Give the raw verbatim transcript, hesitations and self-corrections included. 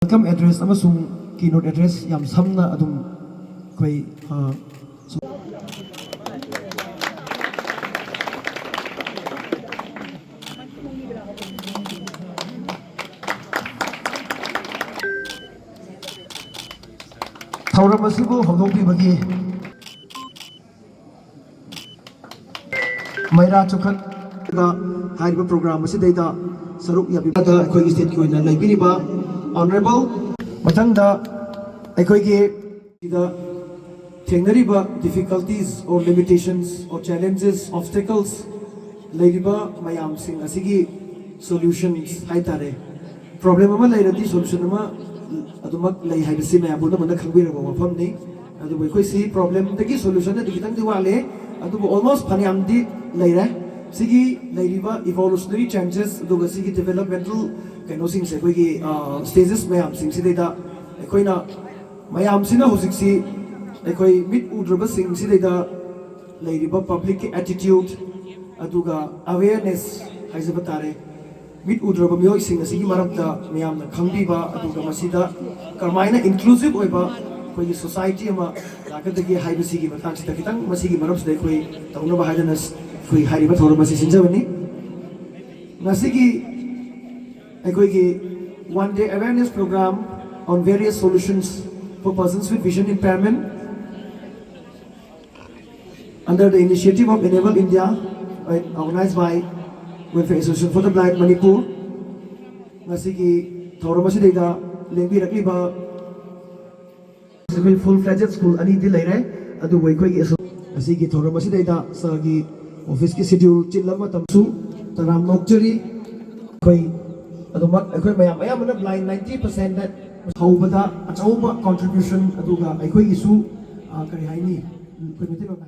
Welcome address ꯑꯃꯁꯨꯡ keynote address ꯌꯥꯝ ꯁꯝꯅ ꯑꯗꯨꯝ ꯑꯩꯈꯣꯏ, ꯑ, ꯊꯧꯔꯝ ꯑꯁꯤꯕꯨ ꯍꯧꯗꯣꯛꯄꯤꯕꯒꯤ ꯃꯩꯔꯥ ꯆꯨꯈꯠ ꯍꯥꯏꯔꯤꯕ program ꯑꯁꯤꯗꯩꯗ ꯁꯔꯨꯛ ꯌꯥꯕꯤꯕꯗ ꯑꯩꯈꯣꯏꯒꯤ stateꯀꯤ ꯑꯣꯏꯅ ꯂꯩꯕꯤꯔꯤꯕ Honourable, ꯃꯊꯪꯗ ꯑꯩꯈꯣꯏꯒꯤ ꯁꯤꯗ ꯊꯦꯡꯅꯔꯤꯕ difficulties or limitations or challenges, obstacles, ꯂꯩꯔꯤꯕ ꯃꯌꯥꯝꯁꯤꯡ ꯑꯁꯤꯒꯤ solutions ꯍꯥꯏꯇꯥꯔꯦ꯫ Problem ꯑꯃ ꯂꯩꯔꯗꯤ solution ꯑꯃ ꯑꯗꯨꯃꯛ ꯂꯩ ꯍꯥꯏꯕꯁꯤ ꯃꯌꯥꯝ ꯄꯨꯝꯅꯃꯛꯅ ꯈꯪꯕꯤꯔꯕ ꯋꯥꯐꯝꯅꯤ꯫ ꯑꯗꯨꯕꯨ ꯑꯩꯈꯣꯏꯁꯤ problemꯗꯒꯤ solutionꯅꯗꯤ ꯈꯤꯇꯪꯗꯤ ꯋꯥꯠꯂꯦ, ꯑꯗꯨꯕꯨ almost ꯐꯅꯌꯥꯝꯗꯤ ꯂꯩꯔꯦ꯫ ꯁꯤꯒꯤ ꯂꯩꯔꯤꯕ evolutionary changes ꯑꯗꯨꯒ ꯁꯤꯒꯤ developmental ꯀꯩꯅꯣꯁꯤꯡꯁꯦ, ꯑꯩꯈꯣꯏꯒꯤ, ꯑ, stages ꯃꯌꯥꯝꯁꯤꯡꯁꯤꯗꯩꯗ ꯑꯩꯈꯣꯏꯅ ꯃꯌꯥꯝꯁꯤꯅ ꯍꯧꯖꯤꯛꯁꯤ ꯑꯩꯈꯣꯏ ꯃꯤꯠ ꯎꯗ꯭ꯔꯕꯁꯤꯡꯁꯤꯗꯩꯗ ꯂꯩꯔꯤꯕ publicꯀꯤ attitude ꯑꯗꯨꯒ awareness ꯍꯥꯏꯖꯕ ꯇꯥꯔꯦ, ꯃꯤꯠ ꯎꯗ꯭ꯔꯕ ꯃꯤꯑꯣꯏꯁꯤꯡ ꯑꯁꯤꯒꯤ ꯃꯔꯛꯇ ꯃꯤꯌꯥꯝꯅ ꯈꯪꯕꯤꯕ ꯑꯗꯨꯒ ꯃꯁꯤꯗ ꯀꯔꯝꯍꯥꯏꯅ inclusive ꯑꯣꯏꯕ ꯑꯩꯈꯣꯏꯒꯤ society ꯑꯃ ꯂꯥꯛꯀꯗꯒꯦ ꯍꯥꯏꯕꯁꯤꯒꯤ ꯃꯇꯥꯡꯁꯤꯗ ꯈꯤꯇꯪ ꯃꯁꯤꯒꯤ ꯃꯔꯝꯁꯤꯗ ꯑꯩꯈꯣꯏ ꯇꯧꯅꯕ ꯍꯥꯏꯗꯅ ꯑꯩꯈꯣꯏ ꯍꯥꯏꯔꯤꯕ ꯊꯧꯔꯝ ꯑꯁꯤ ꯁꯤꯟꯖꯕꯅꯤ꯫ ꯉꯁꯤꯒꯤ ꯑꯩꯈꯣꯏꯒꯤ one day awareness program on various solutions for persons with vision impairment under the initiative of Enable India and organized by Welfare Association for the Blind Manipur꯫ ꯉꯁꯤꯒꯤ ꯊꯧꯔꯝ ꯑꯁꯤꯗꯩꯗ ꯂꯦꯡꯕꯤꯔꯛꯂꯤꯕ ꯑꯩꯈꯣꯏ full fledged school ꯑꯅꯤꯗꯤ ꯂꯩꯔꯦ, ꯑꯗꯨꯕꯨ ꯑꯩꯈꯣꯏꯒꯤ ꯑꯁꯣ-, ꯑꯁꯤꯒꯤ ꯊꯧꯔꯝ ꯑꯁꯤꯗꯩꯗ sirꯒꯤ officeꯀꯤ schedule ꯆꯤꯜꯂꯕ ꯃꯇꯝꯁꯨ ꯇꯔꯥꯝꯅ ꯑꯣꯛꯆꯔꯤ꯫ ꯑꯩꯈꯣꯏ ꯑꯗꯨꯃꯛ ꯑꯩꯈꯣꯏ ꯃꯌꯥꯝ ꯑꯌꯥꯝꯕꯅ blind ninety percent ꯍꯧꯕꯗ ꯑꯆꯧꯕ contribution ꯑꯗꯨꯒ ꯑꯩꯈꯣꯏꯒꯤꯁꯨ, ꯑ, ꯀꯔꯤ ꯍꯥꯏꯅꯤ, ꯑꯩꯈꯣꯏ ꯃꯩꯇꯩꯂꯣꯟꯗ